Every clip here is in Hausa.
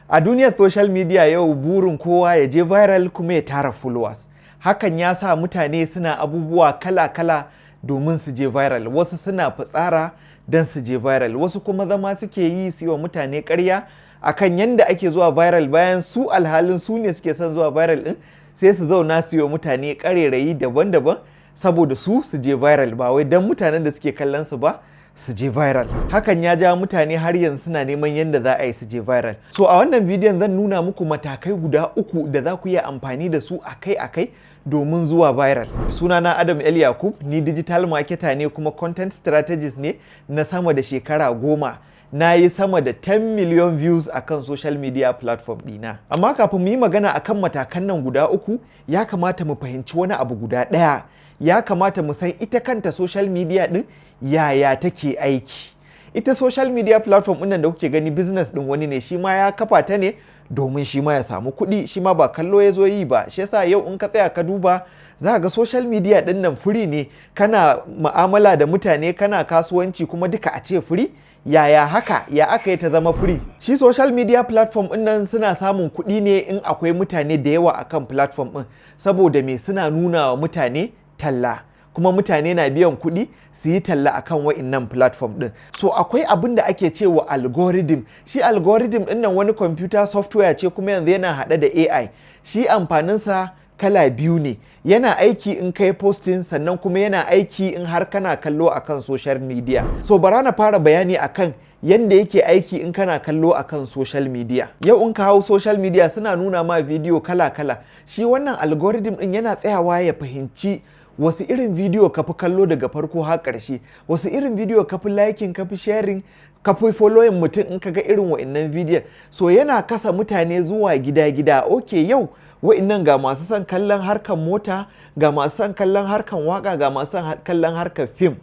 A duniyar social media yau, burin kowa ya je viral kuma ya tara followers. Hakan ya sa mutane suna abubuwa kala-kala domin su je viral. Wasu suna fitsara don su je viral, wasu kuma zama suke yi su yi wa mutane ƙarya akan yanda ake zuwa viral, bayan su alhalin su ne suke son zuwa viral din. Sai su zauna su yi wa mutane ƙarerayi daban-daban saboda su su je viral, ba wai don mutanen da suke kallon su ba su je viral. Hakan ya ja mutane har yanzu suna neman yadda za a yi su je viral. So a wannan bidiyon zan nuna muku matakai guda uku da za ku iya amfani da su akai-akai domin zuwa viral. Sunana Adam El Yakub, ni digital marketer ne kuma content strategist ne na sama da shekara 10. Na yi sama da 10 million views akan social media platform dina. Amma kafin mu yi magana akan matakan nan guda uku, ya kamata mu fahimci wani abu guda ɗaya. Ya kamata mu san ita kanta social media ɗin, yaya take aiki. Ita social media platform ɗin da kuke gani, business ɗin wani ne, shi ma ya kafa ta ne domin shi ma ya samu kuɗi. Shi ma ba kallo ya zo yi ba. Shi yasa yau in ka tsaya ka duba, za ga social media ɗin nan free ne. Kana mu'amala da mutane, kana kasuwanci, kuma duka a ce free. Yaya haka? Ya aka yi ta zama free? Shi social media platform ɗin nan suna samun kuɗi ne in akwai mutane da yawa akan platform ɗin. Saboda me? Suna nuna wa mutane talla, kuma mutane na biyan kuɗi su yi talla akan wa'innan platform ɗin. So akwai abin da ake cewa algorithm. Shi algorithm ɗin nan wani computer software ce, kuma yanzu yana haɗe da AI. Shi amfaninsa kala biyu ne: yana aiki in kai posting, sannan kuma yana aiki in har kana kallo akan social media. So bara na fara bayani akan yanda yake aiki in kana kallo akan social media. Yau in ka hau social media, suna nuna ma video kala-kala. Shi wannan algorithm din yana tsayawa ya fahimci wasu irin video ka fi kallo daga farko har ƙarshe, wasu irin video ka fi liking, ka fi sharing, ka fi following mutum in ka ga irin wa'innan bidiyon. So yana kasa mutane zuwa gida-gida. Ok, yau wa'innan ga masu son kallon harkan mota, ga masu son kallon harkan waka, ga masu son kallon harkar fim.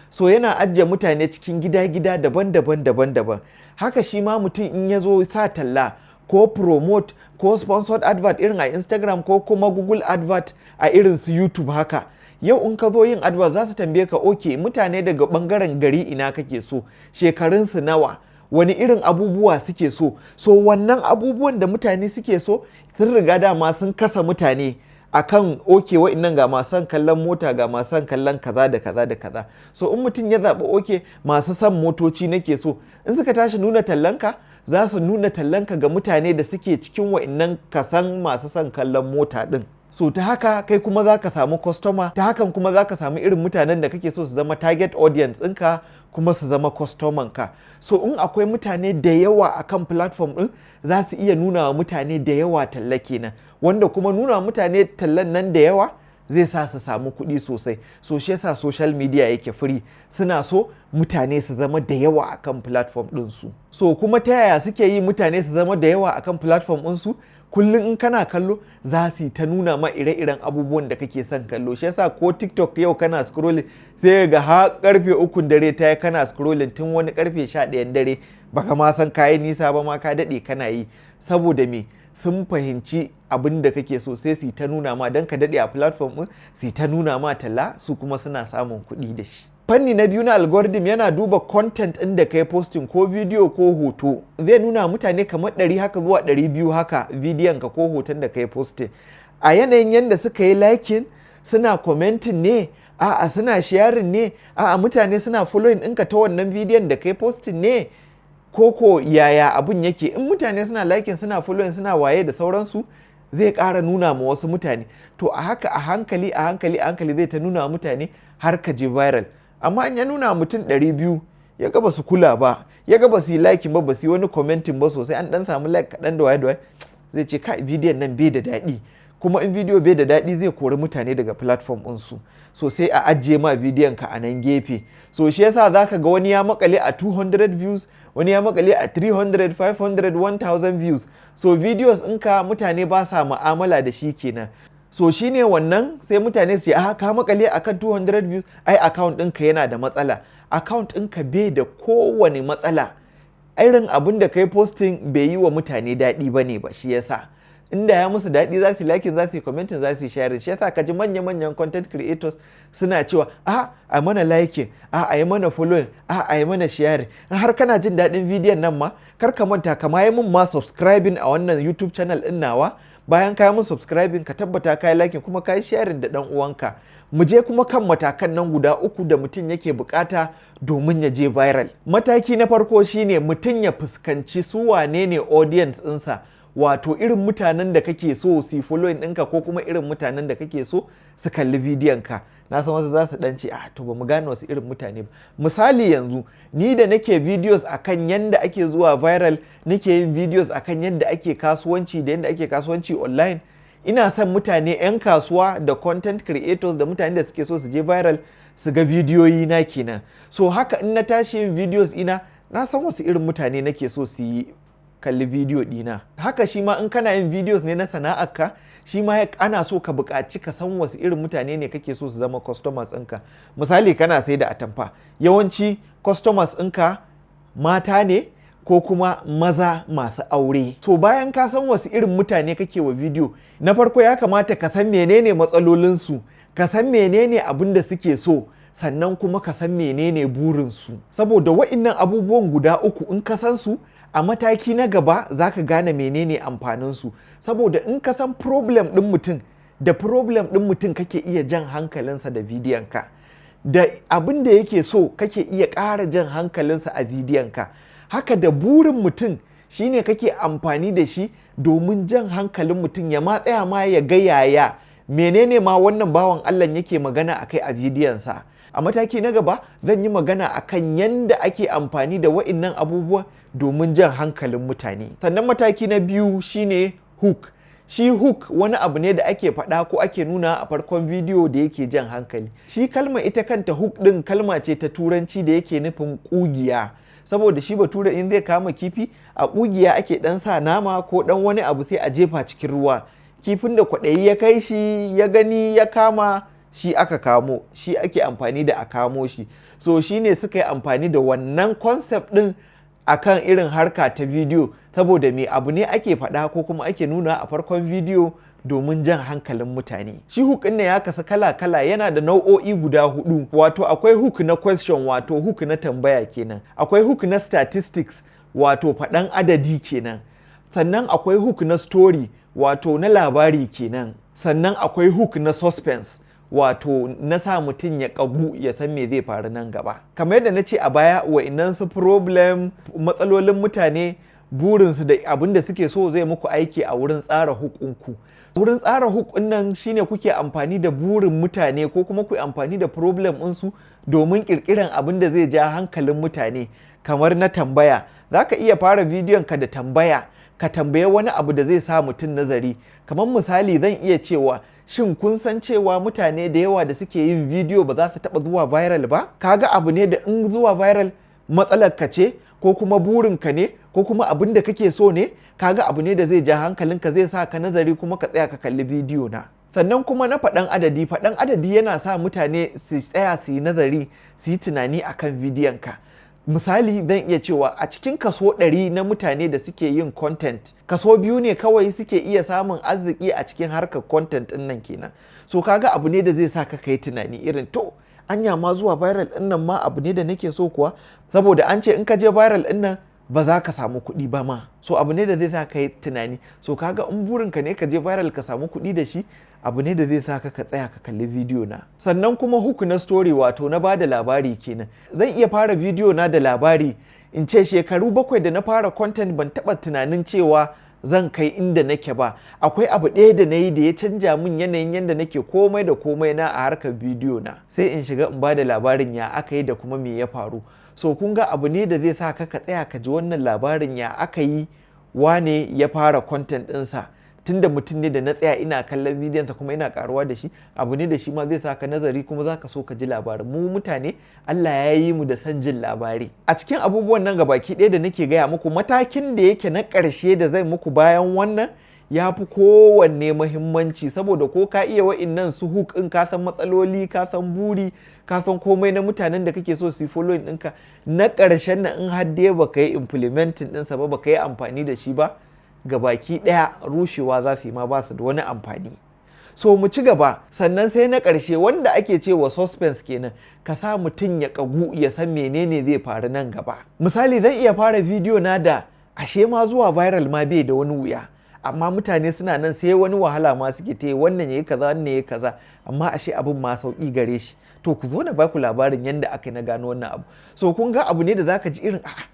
So yana ajiye mutane cikin gida-gida daban-daban daban-daban. Haka shi ma mutum in ya zo sa talla ko promote ko sponsored advert irin a Instagram ko kuma Google advert a irin su YouTube haka, yau in ka zo yin advert, za su tambaye ka, ok, mutane daga bangaren gari ina kake so, shekarunsu nawa, wani irin abubuwa suke so? So wannan abubuwan da mutane suke so, sun riga dama sun kasa mutane akan, ok, wa'innan ga masu son kallon mota, ga masu son kallon kaza da kaza da kaza. So in mutum ya zaɓi, ok, masu son motoci nake so, in suka tashi nuna tallanka, za su nuna tallanka ga mutane da suke cikin wa'innan kasan masu son kallon mota ɗin. So ta haka kai kuma za ka samu customer, ta hakan kuma za ka samu irin mutanen da kake so su zama target audience ɗinka kuma su zama customer ka. So in akwai mutane da yawa akan platform ɗin, za su iya nuna wa mutane da yawa talla kenan, wanda kuma nuna wa mutane tallan nan da yawa zai sa su samu kuɗi sosai. So shi yasa social media yake free, suna so mutane su zama da yawa akan platform ɗinsu. So kuma ta yaya suke yi mutane su zama da yawa akan platform ɗinsu? Kullum in kana kallo, za su yi ta nuna ma ire-iren abubuwan da kake son kallo. Shi yasa ko TikTok yau kana scrolling, sai ga har karfe 3n dare ta yi kana scrolling, tun wani karfe 11n dare baka ma san kayi nisa ba ma, ka daɗe kana yi. Saboda me? Sun fahimci abin da kake so, sai su yi ta nuna ma don ka daɗe a platform ɗin, su yi ta nuna ma talla, su kuma suna samun kuɗi da shi. Fanni na biyu na algorithm, yana duba content ɗin da kai posting, ko video ko hoto. Zai nuna mutane kamar 100 haka zuwa 200 haka bidiyon ka ko hoton da kai posting, a yanayin yadda suka yi liking, suna commenting ne, a'a, suna sharing ne, a'a, mutane suna following ɗinka ta wannan bidiyon da kai posting ne, ko yaya abun yake. In mutane suna liking, suna following, suna waye da sauransu, zai ƙara nuna ma wasu mutane. To a haka, a hankali a hankali a hankali, zai ta nuna wa mutane har ka je viral. Amma in ya nuna mutum 200, ya ga ba su kula ba, ya ga ba su yi liking ba, ba su yi wani commenting ba sosai, an dan samu like kaɗan da waye da waye, zai ce, kai, bidiyon nan bai da daɗi. Kuma in bidiyo bai da daɗi, zai kori mutane daga platform ɗinsu. So sai a ajiye ma bidiyon ka a nan gefe. So shi yasa zaka ga wani ya makale a 200 views, wani ya makale a 300, 500, 1000 views. So videos ɗinka mutane ba sa mu'amala da shi kenan. So shine wannan, sai mutane su ce, ah, ka makale akan 200 views, ai account ɗinka yana da matsala. Account ɗinka bai da kowane matsala, irin abin da kai posting bai yi wa mutane daɗi ba ne ba. Shi yasa Inda ya musu daɗi, za su like, za su yi commenting, za su yi sharing. Shi yasa ka ji manya-manyan content creators suna cewa a mana liking, a yi mana following, a yi mana sharing. In har kana jin daɗin bidiyon nan ma, kar ka manta ka ma yi mun ma subscribing a wannan YouTube channel ɗin nawa. Bayan ka yi mun subscribing, ka tabbata ka yi liking kuma ka yi sharing da ɗan uwanka. Mu je kuma kan matakan nan guda uku da mutum yake bukata domin ya je viral. Mataki na farko shine mutum ya fuskanci su wane ne audience ɗinsa, wato irin mutanen da kake so su following ɗinka ko kuma irin mutanen da kake so su kalli bidiyon ka. Na san wasu za su dan ce, "Ah, to ba mu gane wasu irin mutane ba." Misali, yanzu ni da nake videos akan yanda ake zuwa viral, nake yin videos akan yadda ake kasuwanci da yanda ake kasuwanci online, ina son mutane 'yan kasuwa da content creators da mutane da suke so su je viral su ga bidiyoyi na kenan. So haka in na tashi yin videos ina, na san wasu irin mutane nake so su yi kalli bidiyo dina. Haka shi ma in kana yin videos ne na sana'arka, shi ma ana so ka buƙaci ka san wasu irin mutane ne kake so su zama customers ɗinka. Misali, kana sai da atamfa, yawanci customers ɗinka mata ne ko kuma maza masu aure. So bayan ka san wasu irin mutane kake wa bidiyo, na farko ya kamata ka san menene matsalolinsu, ka san menene abin da suke so, sannan kuma ka san menene burinsu. Saboda wa'innan abubuwan guda uku, in ka san su, a mataki na gaba za ka gane menene amfaninsu. Saboda in ka san problem ɗin mutum, da problem ɗin mutum kake iya jan hankalinsa da bidiyonka, da abin da yake so kake iya ƙara jan hankalinsa a bidiyonka. Haka da burin mutum shine kake amfani da shi domin jan hankalin mutum ya ma tsaya ma ya ga yaya menene ma wannan bawan Allah yake magana akai a bidiyonsa. A mataki na gaba zan yi magana akan yanda ake amfani da wa'innan abubuwa domin jan hankalin mutane. Sannan mataki na biyu shine hook. Shi hook wani abu ne da ake faɗa ko ake nuna a farkon bidiyo da yake jan hankali. Shi kalma ita kanta hook ɗin kalma ce ta Turanci da yake nufin ƙugiya, saboda shi Bature in zai kama kifi, a ƙugiya ake ɗan sa nama ko ɗan wani abu, sai a jefa cikin ruwa. Kifin da kwaɗayi ya kai shi ya gani ya kama shi, aka kamo shi, ake amfani da a kamo shi. So shi ne suka yi amfani da wannan concept ɗin akan irin harka ta bidiyo, saboda me? Abu ne ake faɗa ko kuma ake nuna a farkon bidiyo domin jan hankalin mutane. Shi hook ɗin ya kasu kala-kala, yana da nau'o'i guda hudu. Wato akwai hook na question, wato hook na tambaya kenan. Akwai hook na statistics, wato faɗan adadi kenan. Sannan akwai hook na story, wato na labari kenan. Sannan akwai hook na suspense, wato na sa mutum ya ƙagu ya san me zai faru nan gaba. Kamar yadda na ce a baya, wa'innan su problem, matsalolin mutane, burinsu da abin da suke so zai muku aiki a wurin tsara hook ɗinku. Wurin tsara hook nan shine kuke amfani da burin mutane ko kuma ku amfani da problem ɗinsu domin ƙirƙiran abin da zai ja hankalin mutane, kamar na tambaya. Za ka iya fara bidiyon ka da tambaya, ka tambaye wani abu da zai sa mutum nazari. Kamar misali, zan iya cewa, "Shin kun san cewa mutane da yawa da suke yin bidiyo ba za su taɓa zuwa viral ba?" Kaga abu ne da in zuwa viral matsalar ka ce ko kuma burin ka ne ko kuma abin da kake so ne, kaga abu ne da zai ja hankalinka, zai sa ka nazari kuma ka tsaya ka kalli bidiyo na. Sannan kuma na faɗan adadi. Faɗan adadi yana sa mutane su tsaya su yi nazari, su yi tunani akan bidiyon ka. Misali, zan iya cewa a cikin kaso 100 na mutane da suke yin content, kaso 2 ne kawai suke iya samun arziki a cikin harkar content ɗin nan kenan. So kaga abu ne da zai sa ka kai tunani irin, "To, anya ma zuwa viral ɗin nan ma abu ne da nake so kuwa? Saboda an ce in ka je viral ɗin nan ba za ka samu kuɗi ba ma." So abu ne da zai sa ka yi tunani. So kaga in burinka ne ka je viral ka samu kuɗi da shi, abu ne da zai sa ka ka tsaya ka kalli bidiyo na. Sannan kuma hook na story, wato na bada labari kenan. Zan iya fara bidiyo na da labari, in ce shekaru 7 da na fara content, ban taɓa tunanin cewa zan kai inda nake ba. Akwai abu ɗaya da na yi da ya canja min yanayin yadda nake komai da komai na a harkar bidiyo na. Sai in shiga in bada labarin ya aka yi da kuma me ya faru. So kun ga abu ne da zai sa ka ka tsaya ka ji wannan labarin, ya aka yi wane ya fara content ɗinsa, tunda mutum ne da na tsaya ina kallon bidiyonsa kuma ina karuwa da shi. Abu ne da shi ma zai sa ka nazari kuma za ka so ka ji labarin. Mu mutane Allah ya yi mu da son jin labari. A cikin abubuwan nan gabaki ɗaya da nake gaya muku, matakin da yake na ƙarshe da zai muku bayan wannan ya fi kowanne muhimmanci, saboda ko ka iya wa'innan su hook in, ka san matsaloli, ka san buri, ka san komai na mutanen da kake so su yi following ɗinka, na ƙarshen na in har dai baka yi implementing ɗinsa ba, baka yi amfani da shi ba, Ga baki ɗaya rushewa za su yi ma, ba su da wani amfani. So mu ci gaba. Sannan sai na ƙarshe, wanda ake cewa suspense kenan, ka sa mutum ya ƙagu ya san menene zai faru nan gaba. Misali, zan iya fara bidiyo na da "Ashe ma zuwa viral ma bai da wani wuya, amma mutane suna nan sai wani wahala ma suke ta, wannan yayi kaza, wannan yayi kaza, amma ashe abin ma sauki gare shi. To ku zo na baku labarin yanda aka na gano wannan abu." So kun ga abu ne da zaka ji irin, "A'a,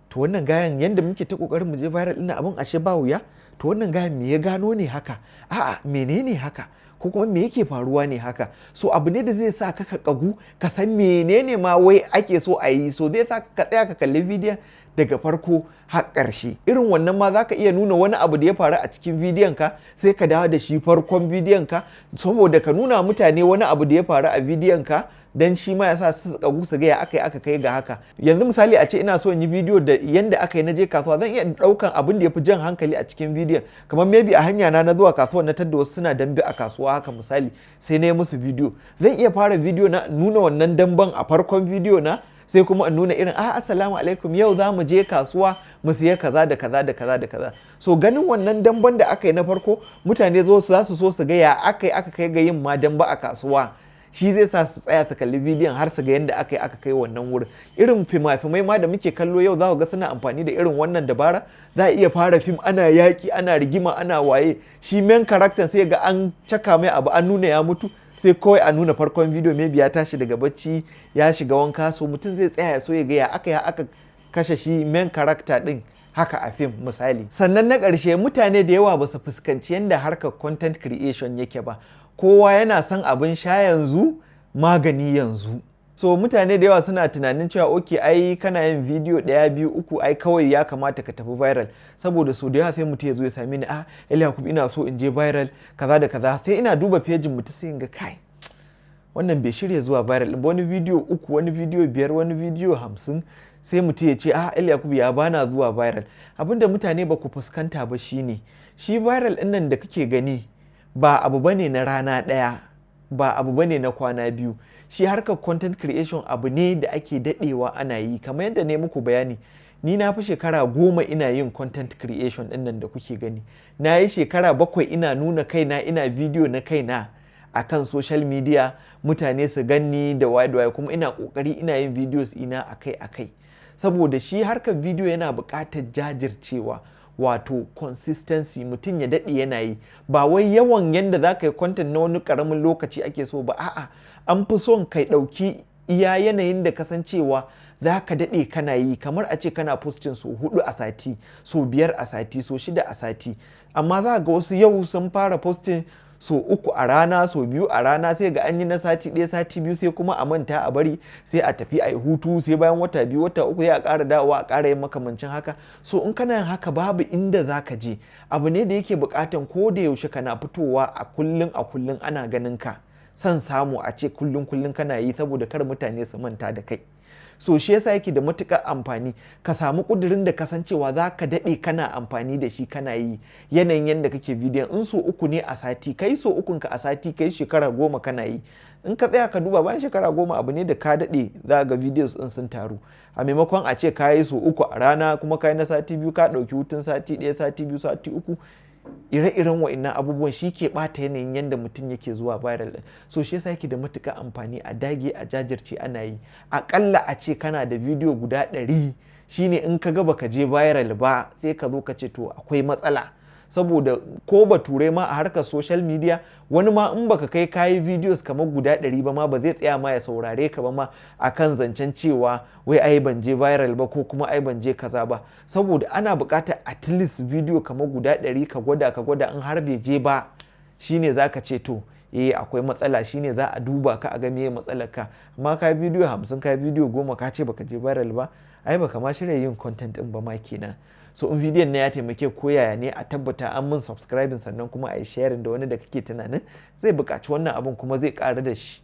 to wannan gayan, yanda muke ta kokarin mu je viral ɗin, abin ashe ba wuya. To wannan gayan me ya gano ne haka? A'a, menene haka? Ko kuma me yake faruwa ne haka?" So abu ne da zai sa ka kagu ka san menene ma wai ake so a yi. So zai sa ka tsaya ka kalli bidiyon daga farko har ƙarshe. Irin wannan ma za ka iya nuna wani abu da ya faru a cikin bidiyon ka, sai ka dawo da shi farkon bidiyon ka, saboda ka nuna mutane wani abu da ya faru a bidiyon ka, dan shi ma ya sa su kagu su ga ya aka yi aka kai ga haka. Yanzu misali, a ce ina so in yi bidiyo da yanda aka yi na je kasuwa, zan iya ɗaukan abin da ya fi jan hankali a cikin bidiyon, kamar maybe a hanya na zuwa kasuwa na tadda wasu suna dambe a kasuwa haka misali, sai na yi musu bidiyo. Zan iya fara bidiyo na nuna wannan damben a farkon bidiyo na, sai kuma in nuna irin, "A, assalamu alaikum, yau za mu je kasuwa mu siya kaza da kaza da kaza da kaza." So ganin wannan damben da aka yi na farko, mutane zo za su so su ga ya aka yi aka kai ga yin ma damba a kasuwa. Shi zai sa su tsaya su kalli bidiyon har su ga yadda aka yi aka kai wannan wurin. Irin fima-fimai ma da muke kallo yau, za ku ga suna amfani da irin wannan dabara. Za a iya fara fim ana yaƙi, ana rigima, ana waye, shi main character sai ga an caka mai abu, an nuna ya mutu, sai kawai a nuna farkon bidiyo maybe ya tashi daga bacci, ya shiga wanka. So mutum zai tsaya ya so ya ga ya aka ya aka kashe shi main character din haka a fim misali. Sannan na ƙarshe, mutane da yawa ba su fuskanci yadda harkar content creation yake ba. Kowa yana son abin sha yanzu, magani yanzu. So mutane da yawa suna tunanin cewa, "Okay, ai kana yin bidiyo ɗaya, biyu, uku, ai kawai ya kamata ka tafi viral." Saboda so da yawa sai mutum ya zo ya same ni, "Ah, El Yakub, ina so in je viral, kaza da kaza." Sai ina duba pejin mutum sai in ga, "Kai, wannan bai shirya zuwa viral ba." Wani bidiyo uku, wani bidiyo 5, wani bidiyo 50, sai mutum ya ce, "Ah, El Yakub, ya bana zuwa viral?" Abinda mutane ba ku fuskanta ba shine, shi viral ɗin nan da kake gani ba abu bane na rana ɗaya, ba abu bane na kwana 2. Shi harkar content creation abu ne da ake daɗewa ana yi. Kamar yadda ne muku bayani, ni na fi shekara 10 ina yin content creation ɗin nan da kuke gani. Na yi shekara 7 ina nuna kaina, ina bidiyo na kaina a kan social media, mutane su ganni da waye da waye, kuma ina kokari ina yin videos ina akai akai, saboda shi harkar video yana buƙatar jajircewa, wato consistency, mutum ya daɗe yana yi. Ba wai yawan yanda za ka yi content na wani ƙaramin lokaci ake so ba, a'a, an fi son kai ɗauki iya yanayin da kasancewa za ka daɗe kana yi. Kamar a ce kana posting so 4 a sati, so 5 a sati, so 6 a sati. Amma za ga wasu yau sun fara posting so 3 a rana, so 2 a rana, sai ga an yi na sati 1, sati 2, sai kuma a manta a bari, sai a tafi a yi hutu, sai bayan wata 2, wata 3, sai a ƙara dawowa a ƙara yin makamancin haka. So in kana yin haka, babu inda za ka je. Abu ne da yake buƙatan ko da yaushe kana fitowa, a kullum a kullum ana ganin ka. Son samu a ce kullum kullum kana yi, saboda kar mutane su manta da kai. So shi yasa yake da matuƙar amfani ka samu ƙudurin da kasancewa za ka daɗe kana amfani da shi, kana yi yanayin yadda kake bidiyon. In so 3 ne a sati, kai so 3n ka a sati, kai shekara 10 kana yi. In ka tsaya ka duba, bayan shekara 10 abu ne da ka daɗe, za ga videos ɗin sun taru, a maimakon a ce ka yi so 3 a rana kuma ka yi na sati 2, ka ɗauki hutun sati 1, sati 2, sati 3. Ire-iren wa'innan abubuwan shi ke ɓata yanayin yadda mutum yake zuwa viral ɗin. So shi yasa yake da matuƙar amfani a dage, a jajirce ana yi. Aƙalla a ce kana da bidiyo guda 100, shine in ka ga baka je viral ba, sai ka zo ka ce to akwai matsala. Saboda ko bature ma a harkar social media, wani ma in baka kai kayi videos kamar guda 100 ba ma, ba zai tsaya ma ya saurare ka ba ma akan zancen cewa wai ai ban je viral ba, ko kuma ai ban je kaza ba. Saboda ana buƙatar at least video kamar guda 100, ka gwada ka gwada, in har bai je ba, shine zaka ce to eh, akwai matsala, shine za a duba ka a ga meye matsalar ka. Amma ka bidiyo 50, ka bidiyo 10, ka ce baka je viral ba, ai baka ma shirya yin content din ba ma kenan. So in bidiyon na ya taimake ko yaya ne, a tabbata an mun subscribing, sannan kuma a yi sharing da wani da kake tunanin zai buƙaci wannan abun kuma zai ƙaru da shi.